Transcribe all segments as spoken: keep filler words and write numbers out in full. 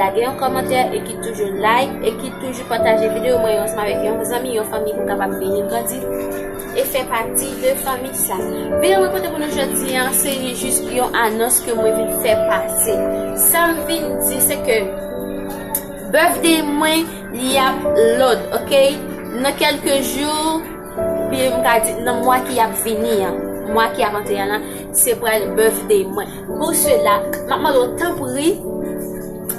Lage yon kòmantè e ki toujou like e ki toujou pataje videyo mwen yo ansanm avèk yon zanmi, yon fanmi pou kapab vini grandi e fè pati de fanmi sa. Videyo mwen pote pou nou jodi a, se jis yon anons ke mwen vin fè pase. Sa m vin di, se ke birthday mwen, li ap lòd, ok? Nan kèlke jou, oubyen m ka di nan mwa ki ap vini an, mwa ki ap antre an lan, se pral birthday mwen. Pou sela, m ap mande w tanpri,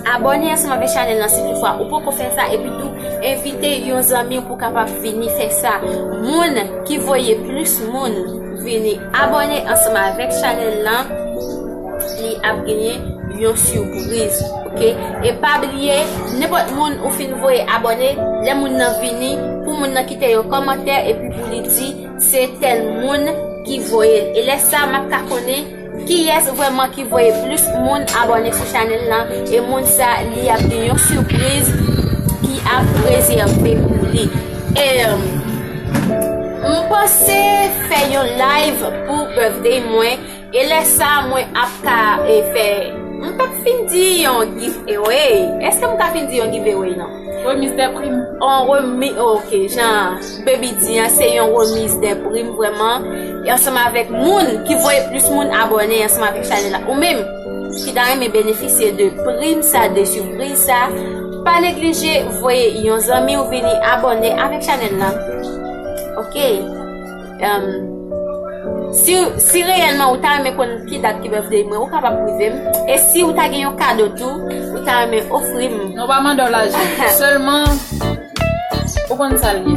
abòne ansanm avèk chanèl lan si toutfwa ou poko fè sa, epi tou envite yon zanmi w pou kapab vini fè sa. Moun ki voye plis moun vini abòne ansanm avèk chanèl lan, li ap genyen yon sipriz, ok? E pa bliye, nenpòt moun ou fin voye abòne, lè moun nan vini, pou moun nan kite yon kòmantè epi pou li di se tèl moun ki voye l. E lè sa, m ap ka konnen kiyès vrèman ki voye plis moun abòne sou chanèl lan, e moun sa, li ap gen yon sipriz ki ap rezève pou li. E, m panse fè yon live pou birthday mwen, e lè sa, mwen ap ka, e, fè, m p ap fin di yon giveaway. Èske m ka fin di yon giveaway, non? Remise de prime. On remi, ok, jan Baby di an, se yon remise de prime vrèman. E ansanm avèk moun ki voye plis moun abòne ansanm avèk chanèl la. Ou menm ki ta renmen benefisye de prim sa, de sipriz sa, pa neglije voye yon zanmi w vini abòne avèk chanèl la. Ok. Em, si, si reyèlman ou ta renmen konn ki dat ki birthday mwen, ou kapab prive m. E si ou ta gen yon kado tou, ou ta renmen ofri m. Nou pa mande w lajan. Sèlman, ou konn sa l ye.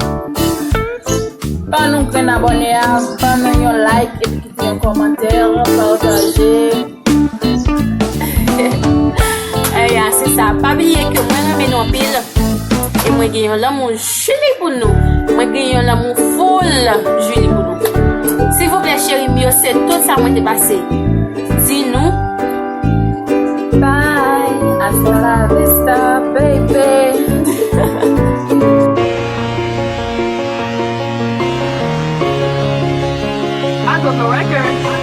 Ban nou grenn abòne a, ban nou yon like, epi kite yon kòmantè, pataje. Eya, se sa. Pa bliye ke mwen renmen nou anpil. E mwen gen yon lanmou jili pou nou. Mwen gen yon lanmou full jili pou nou. Silvouplè, cheri m yo, se tout sa mwen te pase di nou. Bye, hasta la vista, baby. I got the record.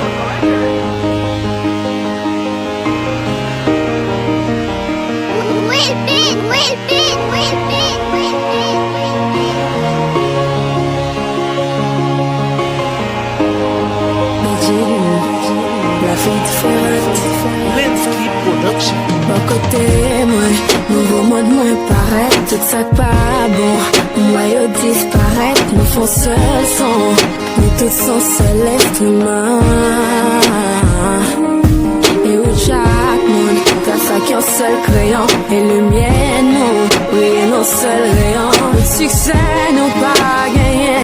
Bò kote mwen, nouvo mond mwen parèt, tout sa k pa bon, m wè yo disparèt, nou fè yon sèl son, nou tout se yon sèl enstriman. E ou chak moun, tras ak yon sèl kreyon, e limyè nou briye nan sèl reyon. Tout siksè nou